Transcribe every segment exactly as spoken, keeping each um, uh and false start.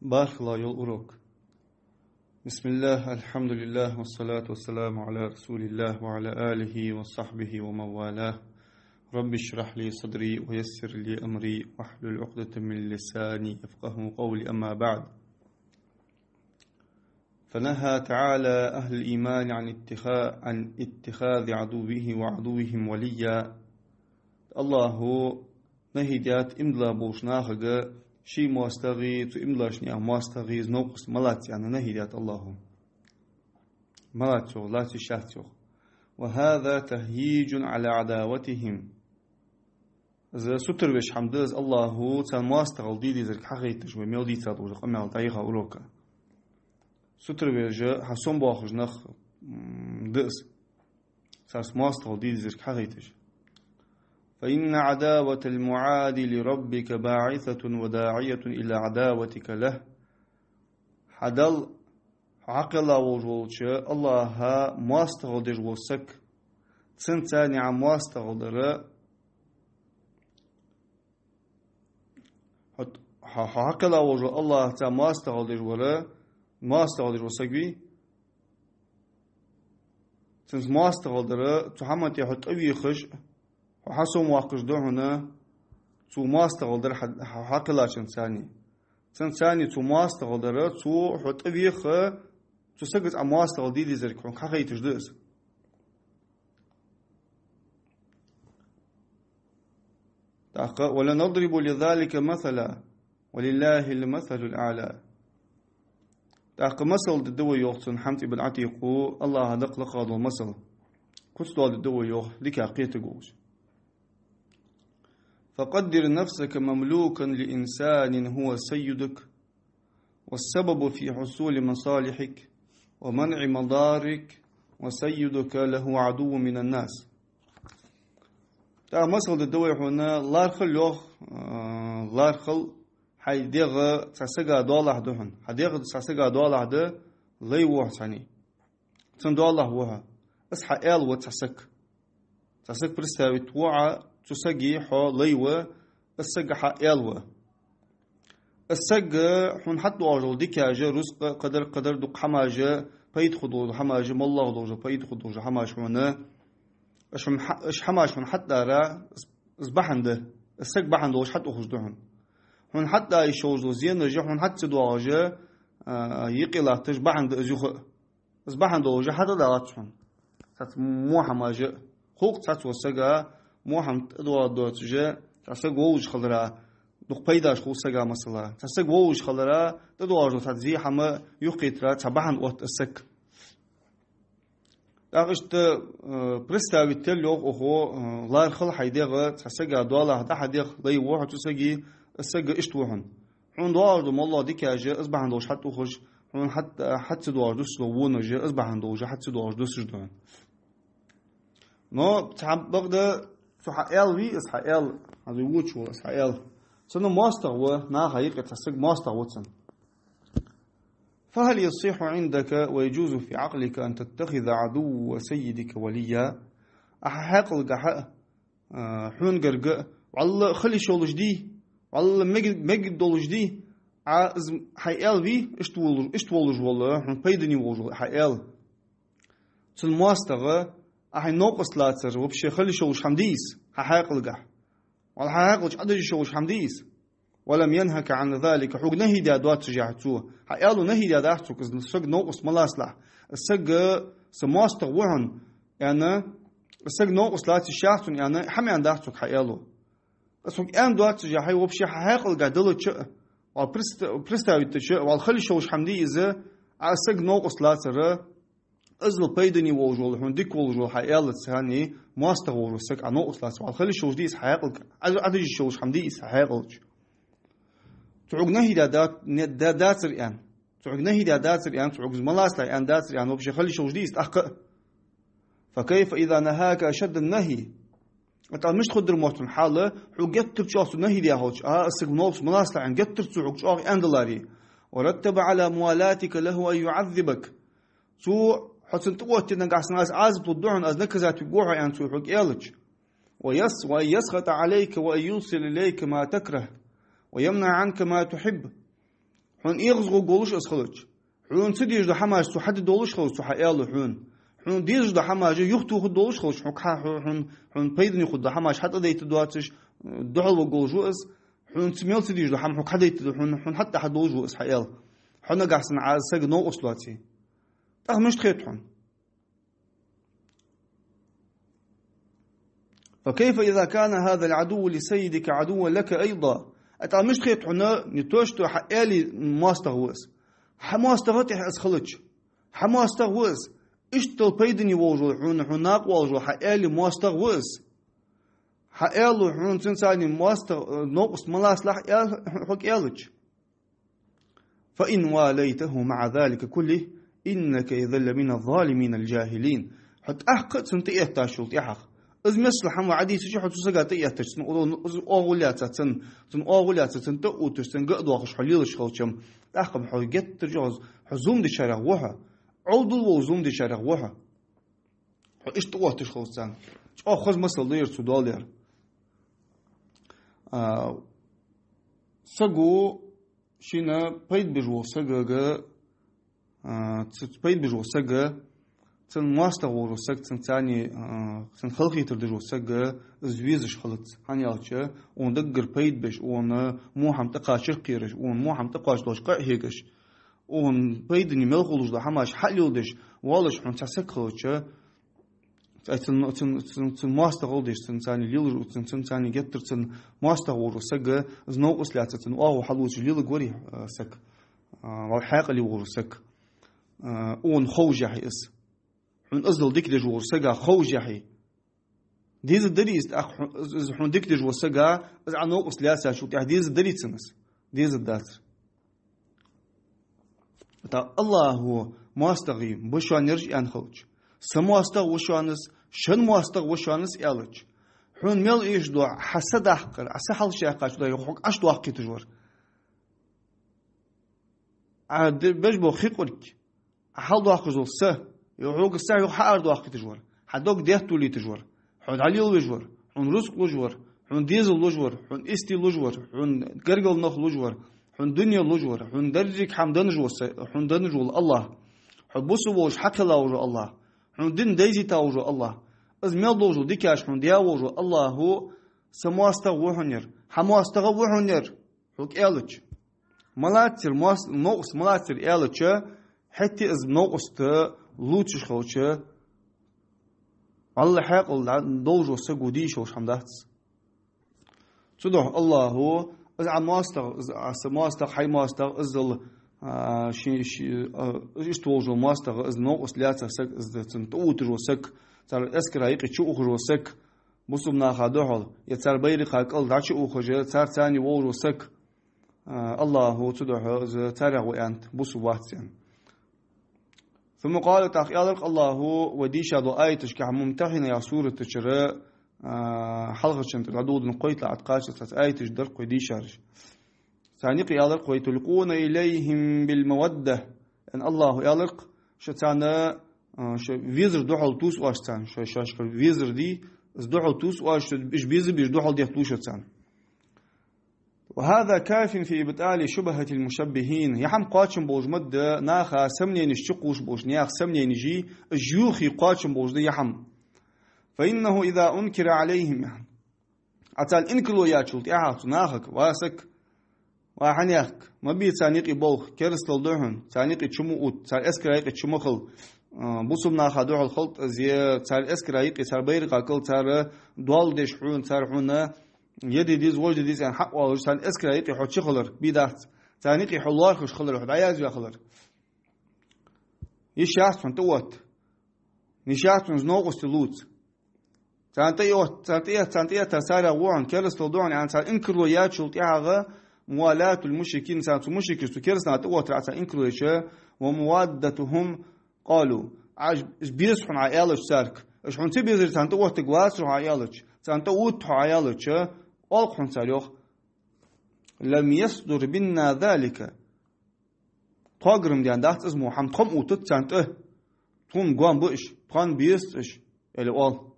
Бархала йола урок. بسم الله، الحمد لله، والصلاة والسلام على رسول الله وعلى آله وصحبه ومن والاه. رب اشرح لي صدري ويسر لي أمري واحلل عقدة من لساني يفقهوا قولي، أما بعد. فنهى تعالى أهل الإيمان عن اتخا-، عن اتخاذ عدوه وعدوهم وليا. АллахӀа нахӀи даьд иман дилла болча нахага ший моастагӀий, цу иман диллача наьха моастагӀий из новкъост ма лаца аьнна нахӀи даьд АллахӀа. Ма лаца йоах, лаца йиш яц йоах. وهذا تهييج على عداوتهم. Из сутара веш хӀама да из, АллахӀа царна моастагӀал де дезарг хьахайташ, вай мел дийца долча къамаьла тӀехьа урока. Сутара веш, хьасомабоахаш нах, м, да из. Царца моастагӀал де дезарг хьахайташ. فإن عداوة المعادي لربك باعثة وداعية إلى عداوتك له. Хьа Далла, хьо хьакхелла волаш волча АллахӀа моастагӀал деш вола саг, цунца цхьана Ӏа моастагӀал дар, хьо, хьо, хьо хьакхелла волаш вола АллахӀаца моастагӀал деш вар, моастагӀал деш вола саг вий, цунца моастагӀал дар, цу хӀаман тӀа хьо тӀавехаш, хьо хьасомавоаккхаш да хьона, цо моастагӀал дар хьа, хьа, хьакхеллачунца цхьана. Цунца цхьана цо моастагӀал дар, цо хьо тӀавеха, цу сагаца Ӏа моастагӀал де дезарг хьона хьахайташ да из. ТӀаккха: ولنضرب لذلك مثلا ولله المثل الأعلى. ТӀаккха масал дергда вай, йоах цун Хьамза ибн Ӏатикъо, АллахӀа дакъа лакха дола масал. Куц дола дергда вай, йоах, дика кхетаргволаш. فقدر نفسك مملوكا لإنسان هو سيدك، والسبب في حصول مصالحك ومنع مضارك، وسيدك له عدو من الناس. ТӀаккха масал дергда вай хьона, лархӀал, йоах, а, лархӀал, хьай дегӀ цхьан сага доалахьа да хьона. Хьа дегӀ цхьан сага доалахьа да, лай ва хьо цхьана. Цун доалахьа ва хьо. Из хьа аьла ва цхьа саг. Цхьа саг представить ва Ӏа, цу сага хьо лай ва, из саг хьа аьла ва. Из саг хьона хьатӀадоагӀаш дола дикаш, рузкъа, кхыдар, кхыдар дукха хӀамаш, пайда хургдола хӀамаш, моллагӀа долаш, пайда хургдола хӀамаш хьона. Уж хӀам-, уж хӀамаш хьона хьатӀадара, из, из бахьан да. Из саг бахьан долаш хьатӀаухаш да хьона. Хьона хьатӀада йиш йолаш дола зенаш хьона хьатӀа ца доагӀаш, а, юкъе латташ бахьан да из юха а. Из бахьан долаш хьатӀадалац хьона. Цхьацца во хӀамаш, хул-кх цхьацца волча сага во хӀама тӀадоагӀа доацаш, цхьа саг волаш хилара, дукха пайдаш хул сага, масала. Цхьа саг волаш хилара, тӀадоагӀаш дола цхьа зе хӀама юхакхетара цхьа бахьан отт из саг. ТӀаккха иштта, э, представить ел, йоах укхо, э, лархӀал хьай дегӀ цхьа сага доалахьа да, хьа дегӀ лай ва хьо цу сага, из саг иштта ва хьона. Хьона доагӀаш дола моллагӀа дикаш, из бахьан долаш хьатӀаухаш, хьона хьат-, хьатӀа ца доагӀаш дусаш дола вонаш, из бахьан долаш хьатӀа ца доагӀаш дусаш да хьона. Но цхьабакъда цу хьа аьла вий, из хьа аьла, хьа вай воча вола из хьа аьла. Цунна моастагӀа ва, наха юкъе цхьа саг моастагӀа ва цунна. فهل يصح عندك ويجوز في عقلك أن تتخذ عدو سيدك وليا؟ Ӏа хьа хьаькъалгахьа а, а, хьона гарга а, вӀалла хила йиш йолаш дий, вӀалла мег-, мегаргдолаш дий, Ӏа из хьай аьла вий, иштта волаш, иштта волаш вола, хьона пайдане волаш вола хьай аьла. Цун моастагӀа, Ӏа хьай новкъост лацар вообще хила йиш йолаш хӀама дий из, хьа хьаькъалгахьа? ВӀалла хьа хьаькъала чу Ӏодажа йиш йолаш хӀама дий из? ولم ينهك عن ذلك, хьога нахӀи даь доаццашехь цо, хьа аьло нахӀи даь дац хьога, из саг новкъост ма лацалахь, из саг са моастагӀа ва хьона, аьнна, из саг новкъост лаца йиш яц хьона, аьнна, хӀама аьнна дац хьога хьа аьло. Из хьога аьнна доаццашехь, вообще хьа хьаькъалгахьа делча а, вӀалла приста-, приставитача а, вӀалла хила йиш йолаш хӀама дий из, Ӏа из саг новкъост лацар, иззал пайдане волаш вола, хьона дика волаш вола хьа аьлаца цхьана моастагӀа волаш вола саг Ӏа новкъост лаца, вӀалла хила йиш йолаш дий из хьа хьаькъалга, Ӏа-, Ӏодажа йиш йолаш хӀама дий из хьа хьаькъала чу? Цу хьога нахӀи даь да-, не-, да-, дацар аьнна. Цу хьога нахӀи даь дацар аьнна, цу хьога из ма лацалахь аьнна дацар аьнна, вообще хила йиш йолаш дий из тӀаккха а? فكيف إذا نهاك أشد النهي؟ ТӀаккха мишта хургдар мотт хьона хьал, хьога геттара чӀоагӀа цо нахӀи даь хилча, а, из саг новкъост ма лацалахь аьнна, геттара цо хьога чӀоагӀа аьнна даларе. ورتب على موالاتك له أن يعذبك. Цо хьо цунна тӀаоттае нагахьа санна аз Ӏазап лургда хьона, аз наказать вергва хьо аьнна цо хьога аьлча. ويس-، وأن يسخط عليك وأن يوصل إليك ما تكره ويمنع عنك ما تحب. Хьона эгӀазгӀоргволаш из хилча. Хьона ца дезаш дола хӀамаш цо хьаде долаш хилча, цо хьаалу хьона. Хьона дезаш дола хӀамаш юхатоха долаш хилча, хьона, хьона, хьона пайдане хургдола хӀамаш хьатӀадайта доацаш, духьал варгволаш ва из. Хьона ца, мел ца дезаш дола хӀама хьона хьадайта, хьона, хьона хьатӀа долаш ва из хьаала. Хьо нагахьа санна Ӏа саг новкъост лоаций. ТӀаккха мишта хет хьона? فكيف إذا كان هذا العدو لسيدك عدوا لك أيضا؟ А тӀаккха мишта хет хьона, не то что хьа аьлий моастагӀа ва из. Хьа моастагӀа тӀехьа из хилча. Хьа моастагӀа ва из. Иштта пайдане волаш вола хьона, хьона накъа волаш вола хьа аьлий моастагӀа ва из. Хьа аьлу хьона цунца цхьана моастагӀа, э, новкъост ма лацалахь аьл-, хьога аьлча. فإن واليته مع ذلك كله إنك إذا لمن الظالمين الجاهلين. Хьо тӀаккха а цунна тӀаэттачул тӀехьагӀа. Из миссел хӀама ва Ӏа дийцача, хьо цу сага тӀаэттача, цун о-, из оагӀув лаьца цунна, цун оагӀув лаьца цунна тӀа а увтташ, цунна га а доахаш хьо лелаш хилча, тӀаккха хьо геттара чӀоагӀа, хьо зулам дечарех ва хьо. Ӏовдал волча зулам дечарех ва хьо. Хьо иштта тӀаотташ хилча царна. ЧӀоагӀа хоза масал да ер цо доаладер. А, саго шийна пайда беш вола сагага, а, ц-, пайда беш вола саг, цун моастагӀа волаш вола саг, цунца цхьана, а, цунна халахетар деш вола саг, из везаш хилац. ХӀана аьлча, цунна даггара пайда беш, цунна во хӀама тӀакхачарах кхераш, цунна во хӀама тӀакхоачаш долча къа а хьегаш, цунна пайдане мел хулаш дола хӀамаш хьалеладеш, воаллаш хьона цхьа саг хилча, ай, цун, цун, цун, цун моастагӀал деш, цунца цхьана лелаш, цун, цунца цхьана геттара цун моастагӀа волаш вола саг, из новкъост лаьца цун оагӀув хьаллоацаш леларгварий, а, саг, а, валлахӀи хьаькъале волаш вола саг, а, цунна ховшшехь из. Хьона иззал дика деш волча сага ховшшехь. Дезаргдарий из тӀаккха хьо-, из, из хьона дика деш вола саг, из Ӏа новкъост лаьцачул тӀехьагӀа дезаргдарий цунна из? Дезаргдацар. ТӀаккха АллахӀа моастагӀий ба шоана ераш аьнна хилча, са моастагӀа ва шоана из, шун моастагӀа ва шоана из аьлча, хьона мел эшадоагӀа хьа са даккхар, Ӏа са хьалшаьккхача дӀа юха хьога Ӏаш доаккхийташ вар. Ӏа де-, беш бола хи къург, Ӏа хьалдоаккхаш дола са, юха хьога са юха хьаарадоаккхийташ вар, хьа дог детталийташ вар, хьо дӀалелавеш вар, хьона рузкъа луш вар, хьона дезал луш вар, хьона истий луш вар, хьона гаргара нах луш вар, хьона дуне луш вар, хьона деррига хӀама денна вола са-, хьона денна вола АллахӀ, хьо бусалба волаш хьакхелла вола АллахӀ, хьона дин дайзийта вола АллахӀ, из мел долаш дола дикаш хьона даь вола АллахӀа са моастагӀа ва хьона ер, хьа моастагӀа ва хьона ер. Хьога аьлча, ма лац ер, мос-, новкъост ма лац ер аьлча, хӀаьта из новкъост лувцаш хилча, валлахӀи хьаькъал долаш вола саго де йиш йолаш хӀама дац. Цудухьа АллахӀа, из Ӏа моастагӀа, из Ӏа са моастагӀа, хьай моастагӀа, иззал, а, ши-, ши-, а, иштта волаш вола моастагӀа, из новкъост лаьца саг, из цунна тӀаувтташ вола саг, цар эскара юкъе чуухаш вола саг, бусалба наха духьал, е цар байракха кӀал дӀачуухаш, цар цхьана волаш вола саг, а, АллахӀа цудухьа из царех ва аьннад, бусалба вац аьнна. ثم قال, тӀаккха аьлар-кх АллахӀа вай дийша долча аяташка, ممتحنة яхача сурата чура, а, хьалхарчунна тӀара дӀадоладенна кхойтталагӀа тӀакхаччалца аяташ дар-кх вай дийшараш. Царна юкъе аьлар-кх вай: تلقون إليهم بالمودة. Яъни АллахӀа аьлар-кх, шо царна, а, шо везар духьал тувс оаш царна, шо, шоашкара везар дий, из духьал тувс оаш, шо уж беза безаш духьал детталу шо царна. وهذا كاف في إبطال شبهة المشبهين. Ер хӀама кхоачам болаш ма да наха сомненеш чукхувсаш болча наьха сомненеший, уж юхий кхоачам болаш да ер хӀама. فإنه إذا أنكر عليهم, яъни, Ӏа царна инкарло яьчул тӀехьагӀа цу нахага, ва саг, ва хьанехк, ма бе царна юкъе болх, керастал да хьона, царна юкъе чу ма увтта, цар эскара юкъе чу ма хила, а, бусалба наха духьал хилда из, е цар эскара юкъе, цар байракха кӀал цар доал деш хьона, цар хьона е де деза, вож де деза аьнна хьаоалаш, царна эскара юкъе хьо чу хилар бе дац, царна юкъе хьо лоархӀаш хилар, хьо дӀаязваь хилар. Йиш яц хьона тӀаотта. Йиш яц хьона из новкъостий лувца. Царна тӀаотта, царна тӀаотта, царна тӀаоттар царех ва хьона, керастал да хьона, яъни царна инкарло яьчул тӀехьагӀа, موالاة المشركين, царна цу мушрикашта, цу керастанашта тӀаоттар Ӏа царна инкарло яьча, وموادتهم قالوا, Ӏа уж беза хьона Ӏа аьлча царга, уж хьона ца безаре царна тӀаоттаргвацар хьо Ӏа аьлча, царна тӀаувтта хьо Ӏа аьлча, оал-кх хьона цар, йоах: لم يصدر منا ذلك. Тхогара-м даьннадац из мо хӀама, тхо-м увттац царна тӀа. Тхона гоама ба уж, тхона безац уж, аьле оал.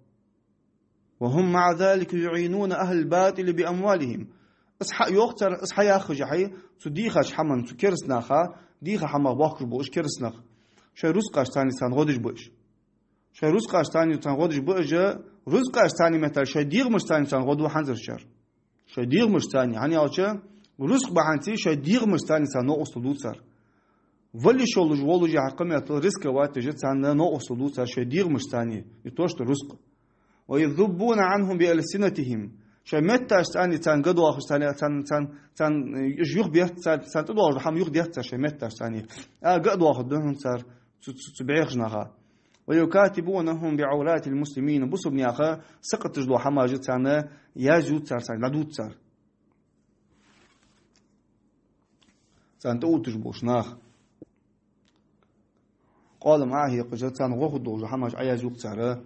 وهم مع ذلك يعينون أهل الباطل بأموالهم. Из хьа-, йоах цар, из хьаяххача хьай, цу дийхача хӀаман, цу кераста наха, дийха хӀамах бохкаш ба уж кераста нах. Шоай рузкъаш царна царна гӀо деш ба уж. Шоай рузкъаш царна царна гӀо деш ба уж, рузкъаш царна меттел шоай дегӀамаш царна царна гӀо ду хӀанзарчар. Шоай дегӀамаш царна, хӀана аьлча, рузкъа бахьанца шоай дегӀамаш царна царна новкъостал ду цар. Валли шолуж волуж яхьа къаметтал рисковать деш царна новкъостал ду цар шоай дегӀамаш царна, не то что рузкъа. ويذبون عنهم بألسنتهم. Шоай метташ царна царна гадоахаш царна, царна, царна, царна, э, уж юхабетт цар, царна тӀадоагӀаш хӀама юхадетт цар шоай метташ царна. А, гадоахаш да хьона цар цу, цу, цу бӀехача наха. ويكاتبونهم بعورات المسلمين. Бусалба наьха сакхаташ дола хӀамаш царна язъю цар, царна дӀадувц цар. Царна тӀаувтташ болаш нах. Къоалам Ӏохьекхаш, царна гӀо хургдолаш хӀамаш Ӏоязъю-кх цар,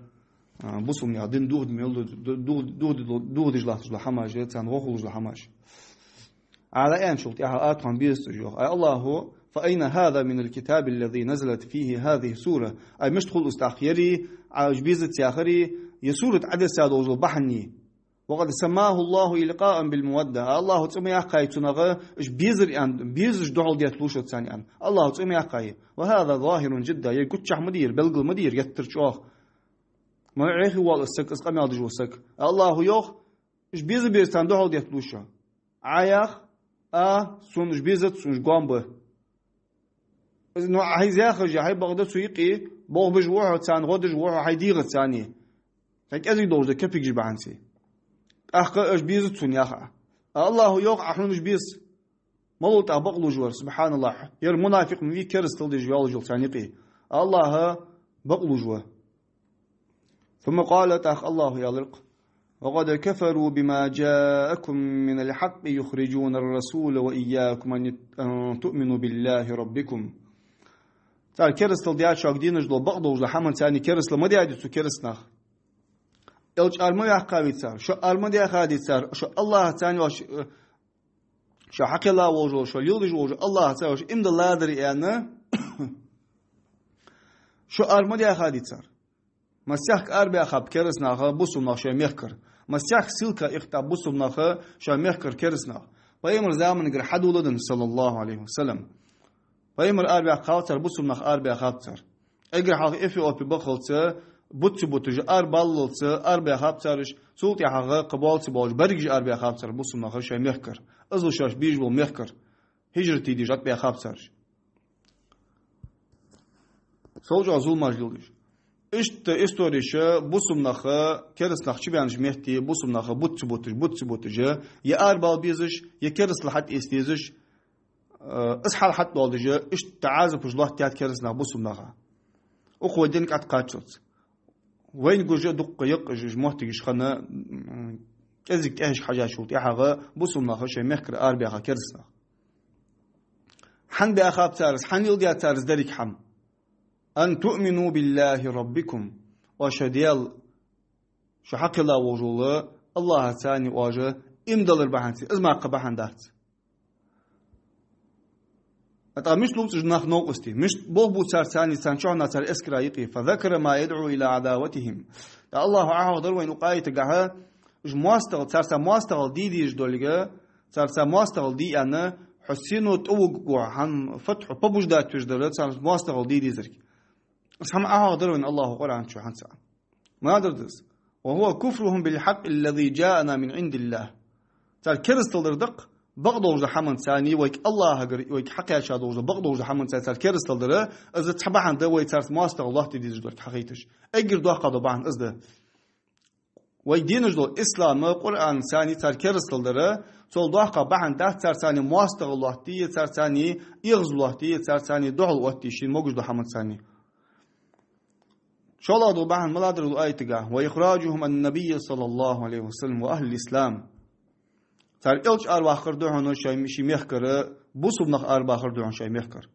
а, бусалба наьха дин духьал мел ду-, ду-, ду-, духьал, духьал деш латташ дола хӀамаш, царна гӀо хулаш дола хӀамаш. Ӏа лаьнначул тӀехьагӀа а тхона безац уж, йоах. Ай АллахӀо: فأين هذا من الكتاب الذي نزلت فيه هذه السورة؟ Ай мишта хул из тӀаккха, ер а, уж безац яхар а, ер сурат Ӏодесса долаш дола бахьан а? وقد سماه الله إلقاء بالمودة. АллахӀо цӀи ма яьккхай цунах, уж безар аьнна, безаш духьал детталуш да царна аьнна. АллахӀо цӀи ма яьккхай. وهذا ظاهر جدا. Ер гуччахь ма дий ер, белгала ма дий ер, геттара чӀоагӀа. Ма Ӏехавоал из саг, из къамаьл деш вола саг. АллахӀо йоах, уж беза-беза царна духьал детталуш я. Ӏа ях, а, сона уж безац, сона уж гоама ба. Из, ну, хьайза яхаш я, хьай бакъда цу юкъе, болх беш ва хьо царна, гӀо деш ва хьо хьай дегӀаца царна. Хьай кӀезига долаш да кепигаш бахьанца. ТӀаккха уж безац сона, йоах Ӏа. А АллахӀо йоах, Ӏа хьона уж беза. Малав тӀаккха бакълувш вар, субхьаналлахӀ. Ер мунафикъ ма вий, керастал деш йоалаш йола царна юкъе. АллахӀ бакълувш ва. ثم قال, тӀаккха АллахӀо аьлар-кх: وقد كفروا بما جاءكم من الحق يخرجون الرسول وإياكم أن، أن تؤمنوا بالله ربكم. Цар керастал даьд шуга денаш дола бакъдолаш дола хӀаманца, царна керастал ма даьдий цу кераста наха. Элча ара ма ваьккхавий цар, шо ара ма даьхадий цар, шо АллахӀаца царна оаш, э, шо хьакхелла волаш вола, шо леладеш волаш вола АллахӀаца оаш иман дилладар аьнна, шо ара ма даьхадий цар. Массехк арабаьхаб кераста нах бусалба нах шоай мехкара. Массехк ссылка ихтаб бусалба нах шоай мехкара кераста нах. Пайхамара замангара хьадоладенна, саллаллахӀу Ӏалайхи ва саллам. Пайхамар арабаьккхав цар, бусалба нах арабаьхаб цар. Эггара хьалха Эфиопе бахалца, бутт ца буташ, арабаллалца арабаьхаб цар уж, цул тӀехьагӀа кхы боал ца боалаш, берригаш арабаьхаб цар бусалба нах шоай мехкара. Из ва шоаш беш бола мехкара. ХӀижрат деш тӀабаьхаб цар уж. Сов чӀоагӀа зуламаш леладеш. Иштта истореш, бусалба нах, кераста нах чубаьннача метте, бусалба нах бутт ца буташ, бутт ца буташ, е арабала безаш, е керастал хьатӀаэца дезаш, э, из хьал хьатӀадоаладеш, иштта Ӏазапаш лоаттадаьд кераста наха бусалба наха. Укхо динга тӀакхаччалца. Вайна гуш а дукха яккхаш уж моттигаш хинна, м, кӀезига тӀехьашка хьежачул тӀехьагӀа бусалба нах шоай мехкара арабаьхаб кераста нах. Хьан баьхаб цар из, хьан леладаьд цар из деррига хӀама? أن تؤمنوا بالله ربكم. Оаш шоай Даьла, шо хьакхелла волаш волча АллахӀаца царна оаш иман диллар бахьанца, из мара кхы бахьан дац. ТӀаккха мишта лувц уж нах новкъостий? Мишта болх бу цар царна, царна чухьнахьа цар эскара юкъе? فذكر ما يدعو إلى عداوتهم. ТӀаккха АллахӀо Ӏохьоахадаьр вайна укх аятагахьа, уж моастагӀал, царца моастагӀал де дезаш долга, царца моастагӀал де аьнна, хьо сено тӀавугаргва, хьа фатхьу побуждать веш дар, царца моастагӀал де дезарг. Из хӀама Ӏохьоахадаьр вайна АллахӀо Къуръан чу хӀанз а. Ма дарра да из. وهو كفرهم بالحق الذي جاءنا من عند الله. Цар керастал дар да-кх, бакъдолаш дола хӀаманца царна, вайга АллахӀагара, вайга хьакхаьча долаш дола бакъдолаш дола хӀаманца цар керастал дар, из цхьа бахьан да вай царца моастагӀал лоаттаде дезаш долга хьахайташ. Эггара доккха дола бахьан из да. Вайга денаш дола ислам, Къуръан царна цар керастал дар, цул доккха бахьан дац цар царна моастагӀал лоаттаде, цар царна эгӀаз лоаттаде, цар царна духьал оттаде шийна могаш дола хӀаманца царна. ШоллагӀа дола бахьан малагӀа дар да аятагахьа: وإخراجهم النبي صلى الله عليه وسلم وأهل الإسلام. Цар элча араваккхар да хьона шоай, ший мехкара, бусалба нах арабахар да хьона шоай мехкара.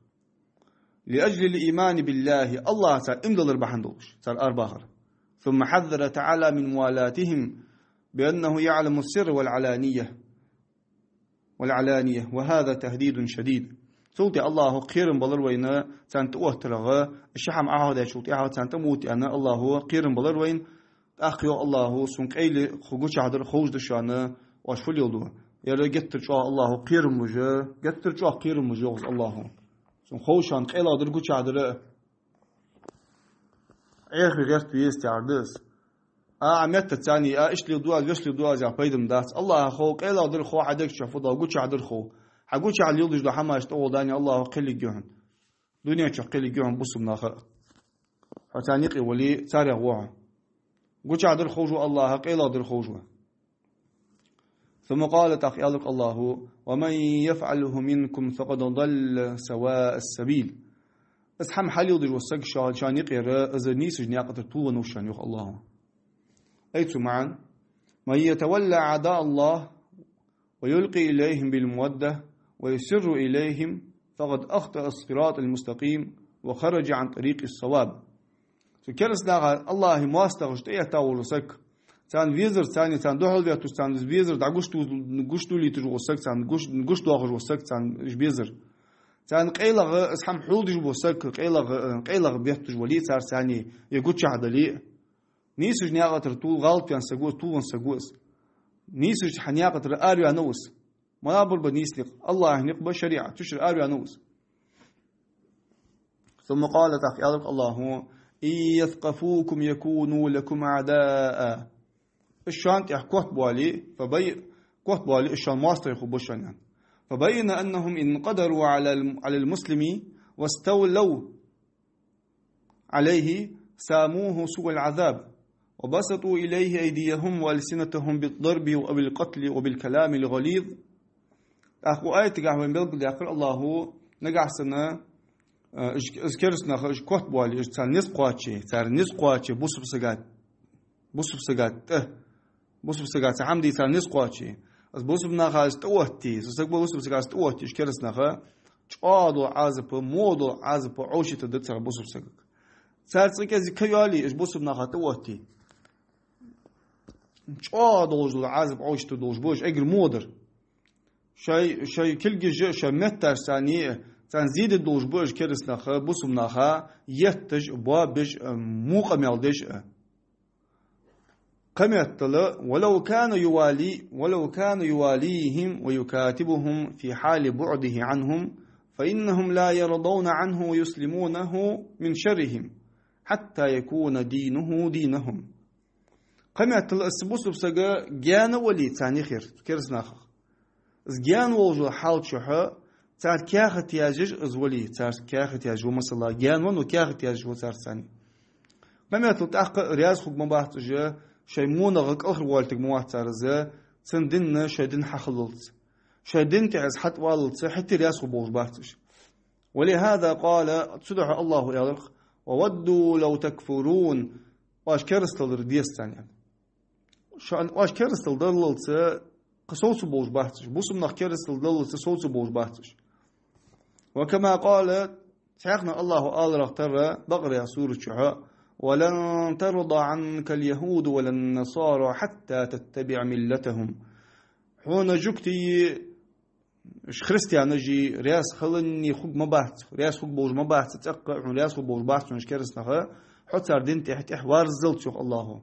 لأجل الإيمان بالله, АллахӀаца иман диллар бахьан долаш цар арабахар. ثم حذر تعالى من موالاتهم بأنه يعلم السر والعلانية. والعلانية، وهذا تهديد شديد. Цул тӀехьа АллахӀо кхерам балар вайна царна тӀаоттарах, ши хӀама Ӏохьоахадаьчул тӀехьагӀа царна тӀа ма отта аьнна, АллахӀо кхерам балар вайна. ТӀаккха йоах АллахӀо: сона къайле хьо гучахьа дар ховш да шоана, оаш фу леладу. Ер геттара чӀоагӀа Аллахӏо кхерам луш, геттара чӀоагӀа кхерам луш йоах из Аллахӏо. Цун ховш шоана къайлагӀа дар гучахьа дар а, Ӏехаве гӀерта веза тяхьар да из. А, а меттаца царна, а, иштта леладу аз, вешта леладу аз яха пайда ма дац. Аллахӏа хов, къайлагӀа дар хов, хьа дег чу фу да, гучахьа дар хов. Хьа гучахьа леладеш дола хӀамаш тӀагӀолла дани Аллахӏо кхеллиг я хьона. Дунен чу кхеллиг я хьона бусалба наха. Хьо царна юкъе вале, царех ва хьо. Гучахьа дар ховш ва Аллахӏа, къайлагӀа дар ховш ва. ثم قال, тӀаккха аьлар Аллахӏо: ومن يفعله منكم فقد ضل سواء السبيل. Из хӀама хьалеладеш вола саг шо-, шоана юкъера, из нийсача наькъа тӀара тувлавенна ва шоана, йоах Аллахӏо. أي цун маӀан: من يتولى أعداء الله ويلقي إليهم بالمودة ويسر إليهم فقد أخطأ الصراط المستقيم وخرج عن طريق الصواب. Цу кераста наха Аллахӏа моастагӀашта тӀаэтта вола саг, царна везар, царна, царна духьал ветташ, царна везар дӀагуш ду-, гуш дулийташ вола саг, царна гуш, гуш доахаш вола саг, царна уж безар. Царна къайлагӀа из хӀама хьулдеш вола саг, къайлагӀа, э, къайлагӀа бетташ вале а цар царна, е гучахьа дале а. Нийсача наькъа тӀара тул-, гӀалатваьнна саг ва из, тувлавенна саг ва из. Нийсача хьа наькъа тӀара араваьнна ва из. Ма набар ба нийса никъ, Аллахӏа никъ ба шариӀат, цу чура араваьнна ва из. ثم قال, тӀаккха аьлар Аллахӏо: إن يثقفوكم يكونوا لكم أعداء. Уж шоана тӀехьа котбоале, فبي-, котбоале, уж шоана моастагӀий хургба шоана, аьнна. فبين أنهم إن قدروا على الم-، على المسلم واستولوا عليه ساموه سوء العذاب وبسطوا إليه أيديهم وألسنتهم بالضرب وبالقتل وبالكلام الغليظ. ТӀаккха укх аятагахь вайна белгалдаьккхар Аллахӏо, нагахь санна, э, уж, уж кераста нах, уж котбоале, уж царна низ кхоаче, царна низ кхоаче, бусалба сага, бусалба сага тӀа, бусалба сага цхьа хӀама де царна низ кхоаче. Из бусалба наха из тӀаотте, из саг ба бусалба сага из тӀаотте, уж кераста нах, чӀоагӀа дола Ӏазап, во дола Ӏазап Ӏовшийта да цар бусалба сагага. Цар цкъа кӀезига ка йоале, уж бусалба наха тӀаотте, чӀоагӀа долаш дола Ӏазап Ӏовшийта долаш ба уж, эггара во дар. Шоай, шоай кулгаш а, шоай метташ царна, царна зе де долаш ба уж кераста нах, бусалба наха етташ а, боабеш а, во къамаьл деш а. Кхыметтел: ولو كان يوالي-، ولو كان يواليهم ويكاتبهم في حال بعده عنهم، فإنهم لا يرضون عنه ويسلمونه من شرهم، حتى يكون دينه دينهم. Кхыметтел из бусалба саг гаьна вале царна юхера, кераста нахах. Из гаьна волаш вола хьал чухь, цар каьхат язъеш из вале, цар каьхат язъеш ва, масала, гаьна ва, но каьхат язъеш ва цар царна. Кхыметтел тӀаккха а раьза хург ма бац уж, шоай вонагӀа кӀалхарвоалийтарг ма вац цар из, цун дин шоай дин хьахиллалца. Шоай дина тӀа из хьатӀаваллалца хӀаьта а раьза хургболаш бац уж. ولهذا قال, цудухьа Аллахӏо аьлар: وودوا لو تكفرون, оаш керастал дар деза царна, аьнна. Шоана оаш керастал даллалца кхы совцаргболаш бац уж, бусалба нах керастал даллалца совцаргболаш бац уж. وكما قال, цхьаькханахьа Аллахӏо аларах тара Бакъара яха сура чухь: ولن ترضى عنك اليهود ولا النصارى حتى تتبع ملتهم. Хьона жугтий, уж христианаши раьза хиланна хург ма бац, раьза хургболаш ма бац, цӀаккха а хьона раьза хургболаш бац хьона уж кераста нах, хьо цар дина тӀехьа тӀехьаварззалца, йоах Аллахӏо.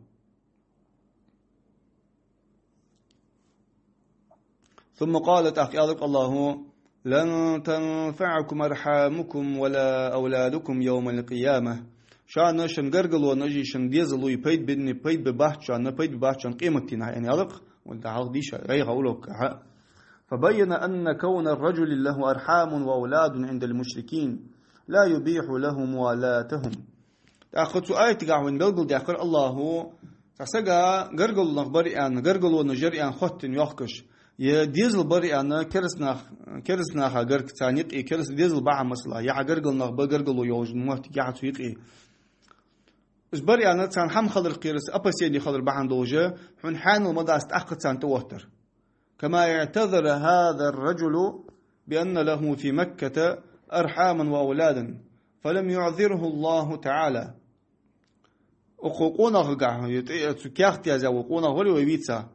ثم قال, тӀаккха аьлар Аллахӏо: لن تنفعكم أرحامكم ولا أولادكم يوم القيامة. Шоана шун гаргалонаши шун дезалои пайда бе-, пайда бе бац шоана, пайда бе бац шоана къематдийнахьа, аьнна аьлар, вай дӀахо дийша, гӀайгӀа урокагахьа. فبين أن كون الرجل له أرحام وأولاد عند المشركين لا يبيح له موالاتهم. ТӀаккха цу аятагахь вайна белгалдаьккхар Аллахӏо, цхьа сага гаргало нах бар аьнна, гаргалонаш яр аьнна хоттаденна йоахкаш, е дезал бар аьнна, кераста нах, кераста наха гарга царна юкъе, кераста дезал бахьан, масала, е хьа гаргара нах ба, гаргало йолаш моттиг я хьа цу юкъе. Уж бар аьнна, царна хӀама хилар кхераш, опасени хилар бахьан долаш, хьона хьаьнал ма дац тӀаккха царна тӀаоттар. كما اعتذر هذا الرجل بأن له في مكة أرحاما وأولادا، فلم يعذره الله تعالى. Укх къонахагахь, е тӀе-, цу каьхат язъяь вола къонах вале вай вийца,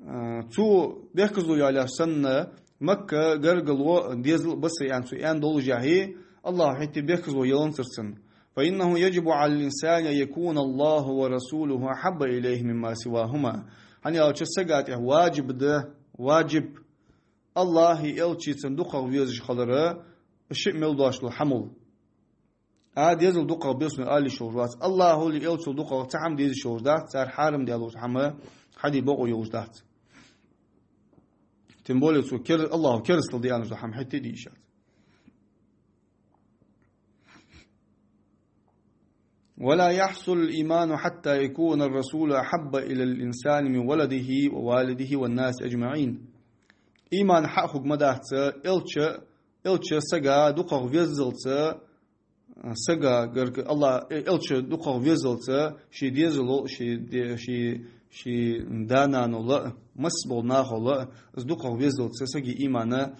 а, цо бехказло йоалаеш санна, Макка гаргало, дезал а ба са аьнна, цо аьнна доллашехь, Аллахӏо хӀаьта бехказло еланзар цунна. فإنه يجب على الإنسان أن يكون الله ورسوله أحب إليه مما سواهما. ХӀана аьлча сага тӀехь ваджиб да, ваджиб, АллахӀи элчеи цун дукхагӀа везаш хилар, шиъ мел дош дола хӀама. А дезал дукхагӀа беза сона ала йиш йолаш вац. АллахӀали элчеи дукхагӀа цхьа хӀама деза йиш йолаш дац, цар хьарам даь долаш дола хӀама хьаде бокъо йолаш дац. Тем более цо кер-, АллахӀо керастал де аьнна дола хӀама хӀаьта а де йиш яц. ولا يحصل الإيمان حتى يكون الرسول أحب إلى الإنسان من ولده ووالده والناس أجمعين. Иман хьахург ма дац, элча, элча сага дукхагӀа веззалца, сага, гарга АллахӀ, элча дукхагӀа веззалца, ший дезало, ший де-, ший, ший да-нанал а, масса бола нахал а, из дукхагӀа веззалца сага иман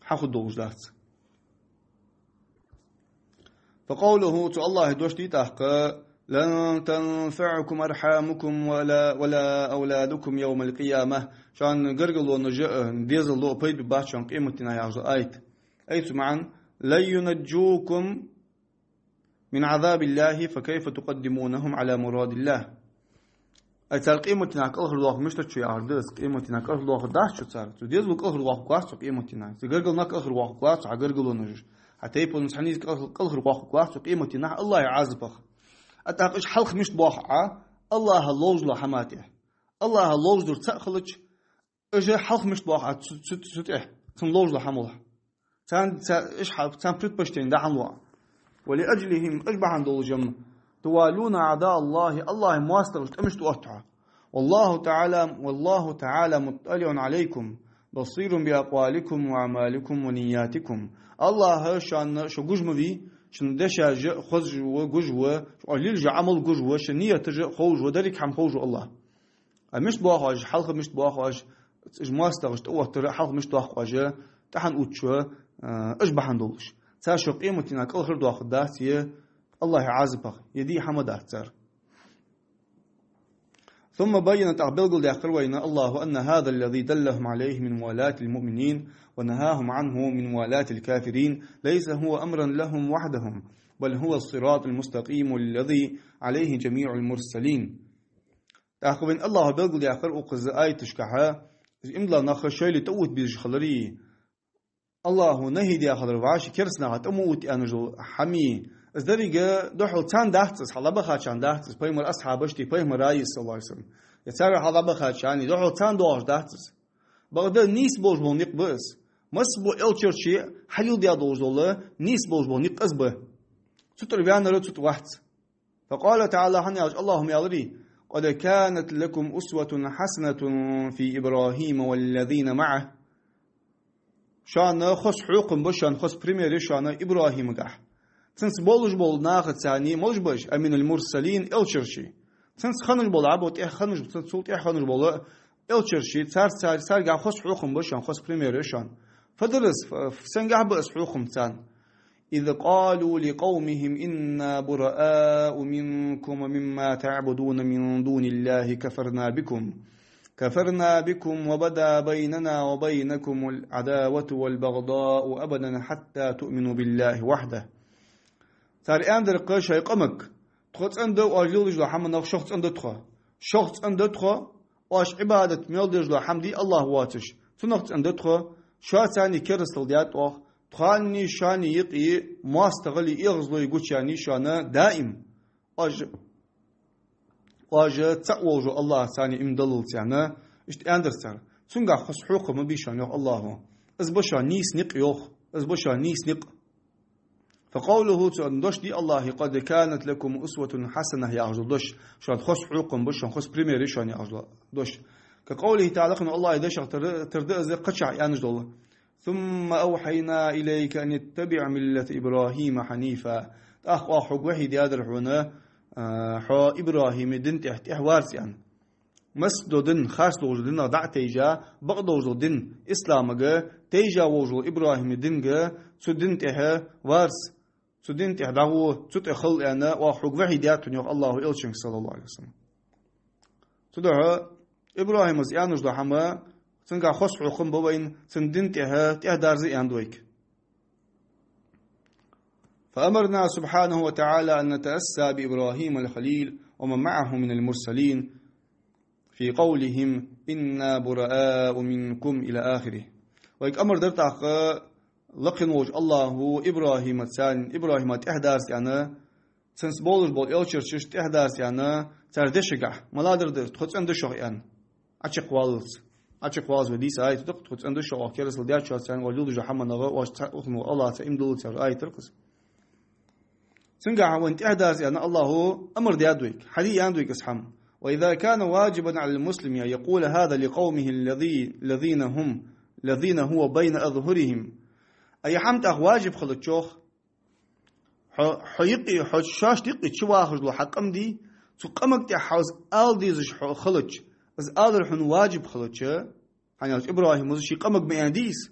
хьахургдолаш дац. فقوله, цу АллахӀа дош да тӀаккха: لن تنفعكم أرحامكم ولا، ولا أولادكم يوم القيامة. Шун гаргалонаш а, дезало а пайда бергбац шун къематдийнахьа яхаш да аят. أي цун маӀан: لن ينجوكم من عذاب الله، فكيف تقدمونهم على مراد الله. Ай, цар къематдийнахьа кӀалхардоахаргда мишта да шо яхар да из, къематдийнахьа кӀалхардоахаргдац шо цар. Цу дезало кӀалхарвоаккхаргвац хьо къематдийнахьа. Цу гаргалах кӀалхарвоаккхаргвац хьо, хьа гаргалонаш а. Хьа тайпанца хьанийса кӀалхар-, кӀалхарвоаккхаргвац хьо къематдийнахьа АллахӀа Ӏазапах. А тӀаккха уж хьалха мишта боагӀа Ӏа, АллахӀа ловш дола хӀама тӀа. АллахӀа ловш дар цаӀ хилча, уж хьалха мишта боагӀа Ӏа цу, цу, цу тӀа, цун ловш дола хӀамах. Царна, ца-, уж хьа-, царна предпочтение дӀахьалу Ӏа. ولأجلهم, уж бахьан долаш-м, توالون أعداء الله, АллахӀа моастагӀашта тӀа мишта отт Ӏа. والله تعالى، والله تعالى مطلع عليكم، بصير بأقوالكم وأعمالكم ونياتكم. АллахӀ шоана, шо гуш ма вий, шун дешаш а хозаш ва, гуш ва, шо лелаеш Ӏамал гуш ва, шун нияташ а ховш ва, деррига хӀама ховш ва АллахӀ. А мишта боагӀа уж, хьалха мишта боагӀа уж, уж моастагӀашта тӀа оттар, хьалха мишта доаккх уж, тӀехьа оттача, а, уж бахьан долаш. Цар шо къематдийнахьа кӀалхардоахаргдац е АллахӀа Ӏазапах, е де хӀама дац цар. ثم بين, тӀаккха белгалдаьккхар вайна АллахӀа, أن هذا الذي دلهم عليه من موالاة المؤمنين ونهاهم عنه من موالاة الكافرين ليس هو أمرا لهم وحدهم، بل هو الصراط المستقيم الذي عليه جميع المرسلين. ТӀаккха вайна АллахӀа белгалдаьккхар укхаза аяташкахьа, из иман дола нах шоайла тӀаотта безаш хилари, АллахӀа нахьи даь хилар вӀаши кераста наха тӀа ма отта аьнна дола хӀамаи, из деррига духхьал царна дац из, хьалха дӀабахачарна дац из, пайхамара асхьабашта, пайхамара, صلى الله عليه وسلم, е цар хьалха дӀабахачарна, духхьал царна доагӀаш дац из. Бакъда нийса болаш бола никъ ба из. Масса бола элчарчий хьалил даь долаш дола нийса болаш бола никъ из ба. Цу тӀара ваьннар цу тӀа вац. فقال تعالى, хӀана аьлча АллахӀа ма аьларий: قد كانت لكم أسوة حسنة في إبراهيم والذين معه. Шоана хоза хьокхам ба, шоана хоза пример я шоана ИбрахӀимагахьа. Цунца болаш бола нахаца, царна молаш ба уж, а, من المرسلين, элчарчий. Цунца хиннаш бола, Ӏабо тӀехьа хиннаш, цунца цул тӀехьа хиннаш бола элчарчий, цар, цар, царгахьа хоза хьокхам ба шоана, хоза пример я шоана. Фу дар из, ф-, ф-, сенгахьа ба из хьокхам царна? إذ قالوا لقومهم إنا برآء منكم ومما تعبدون من دون الله كفرنا بكم، كفرنا بكم وبدا بيننا وبينكم العداوة والبغضاء أبدا حتى تؤمنوا بالله وحده. Цар аьннадар-кх шоай къамага: тхо цӀена да оаш лелаеш дола хӀаманах, шох цӀена да тхо. Шох цӀена да тхо, оаш Ӏибадат мел деш дола хӀама дий АллахӀ воацаш, цунах цӀена да тхо, шоаца царна керастал даьд оаха, тхоаннеи шоаннеи юкъе моастагӀали эгӀазлои гучаяьннай шоана даим. Оаш, оаш цаӀ волаш вола АллахӀ царна иман даллалца, иштта аьннадар цар. Цунгахьа хоза хьокхам ма бий шоана, йоах АллахӀа. Из ба шоана нийса никъ, йоах. Из ба шоана нийса никъ. فقوله, цу дош дий АллахӀа: قد كانت لكم أسوة حسنة, яхаш дола дош, шоана хоза хьокхам ба шоана, хоза пример я шоана, яхаш дола дош. كقوله تعالى, кхы АллахӀа дешах тара, тара да из кхычахьа аьнна дола: ثم أوحينا إليك أن اتبع ملة إبراهيم حنيفا. ТӀаккха оаха хьога вахьи даьдар хьона, а, хьо ИбрахӀима дина тӀа тӀехьа варца аьнна. Масса дола дин, харц долаш дола динах дӀа а тайжа, бакъдолаш дола дин, исламага тайжа волаш вола ИбрахӀима динга, цу дина тӀа варца, цу дина тӀа дӀагӀо, цу тӀа хила аьнна, оаха хьога вахьи даьд хьона, йоах АллахӀа элчанга, صلى الله عليه وسلم. Цудухьа ИбрахӀимас аьнна дола хӀама, цунгахьа хоза хьокхам ба вайна, цун дина тӀа тӀехьа дарза аьннад вайга. فأمرنا سبحانه وتعالى أن نتأسى بإبراهيم الخليل ومن معه من المرسلين في قولهم إنا برآء منكم إلى آخره. Вайга амар дар тӀаккха лакхе волча АллахӀа ИбрахӀимаца, ИбрахӀима тӀехьадарца аьнна, цунца болаш бола элчарчашта тӀехьадарца аьнна, цар дешагахьа, маладар дар, тхо цӀена да шох аьнна. Ӏочакхваллалца. Ӏочакхваллалца вай дийца аят да-кх, тхо цӀена да шох, оаха керастал даьчоа царна оаха леладеш дола хӀама нагӀа, оаш цхьа ухнул АллахӀаца иман диллалца аьнна аят да-кх из. Цунгахьа вайна тӀехьадарца аьнна АллахӀа амар даьд вайга, хьаде аьннад вайга из хӀама. وإذا كان واجبا على المسلم أن يقول هذا لقومه الذي-، الذين هم، الذين هو بين أظهرهم. Ай хӀама тӀаккха важиб хилча, хьо, хьо юкъе, хьо шоашта юкъе чувахаш дола хьа къам дий, цу къамага тӀехьа хьо из ала дезаш хьо хилча, из алар хьона важиб хилча, хӀана аьлча ИбрахӀима из ший къамага ма аьннадий из.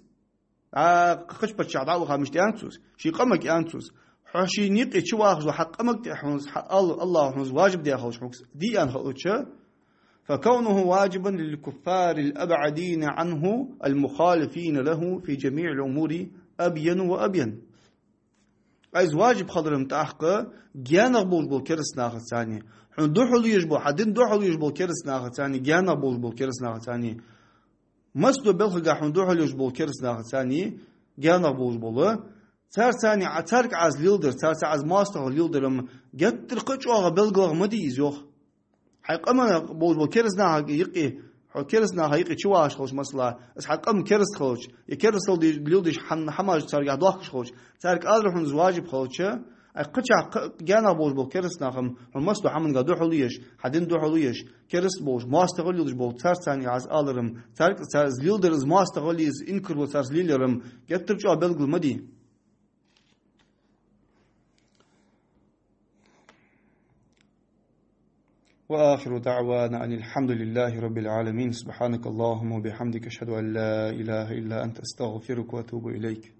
А, кхыча паччахьа дӀаваха мишта аьннад цо из? Ший къамага аьннад цо из. Хьо ший юкъе чувахаш дола хьа къамага тӀехьа хьона из хьа ал-, АллахӀа хьона из важиб даь хилча, хьона из дий аьнна хилча, فكونه واجبا للكفار الأبعدين عنه المخالفين له في جميع الأمور أبين وأبين. Ай из важиб хилар-м тӀаккха гаьнагӀа болаш бола кераста нахаца цхьана, хьона духьал еш бола, хьа дина духьал еш бола кераста нахаца цхьана, гаьнагӀа болаш бола кераста нахаца цхьана, массадолча балхагахьа хьона духьал еш бола кераста нахаца цхьана, гаьнагӀа болаш бола, царца цхьана, царга Ӏа из леладар, царца Ӏа из моастагӀал леладар-м геттара кхы а чӀоагӀа белгала ма дий из, йоах. Хьай къаман болаш бола кераста наха юкъе, хьо кераста наха юкъе чувахаш хилча, масала, из хьа къам кераста хилча, е керастал де-, леладеш хӀам-, хӀамаш царгахьа доахкаш хилча, царга алар хьона из важиб хилча, ай кхычахьа кхы а гаьнагӀа болаш бола кераста нах-м хьона массадолча хӀамангахьа духьал еш, хьа дина духьал еш, кераста болаш, моастагӀал леладеш бола, царца цхьана Ӏа из алар-м, царга цар из леладар, из моастагӀал е из инкарло царца лелаяр-м геттара чӀоагӀа белгала ма дий. وآخر دعوانا أن الحمد لله رب العالمين. سبحانك اللهم وبحمدك، أشهد أن لا إله إلا أنت، أستغفرك وأتوب إليك.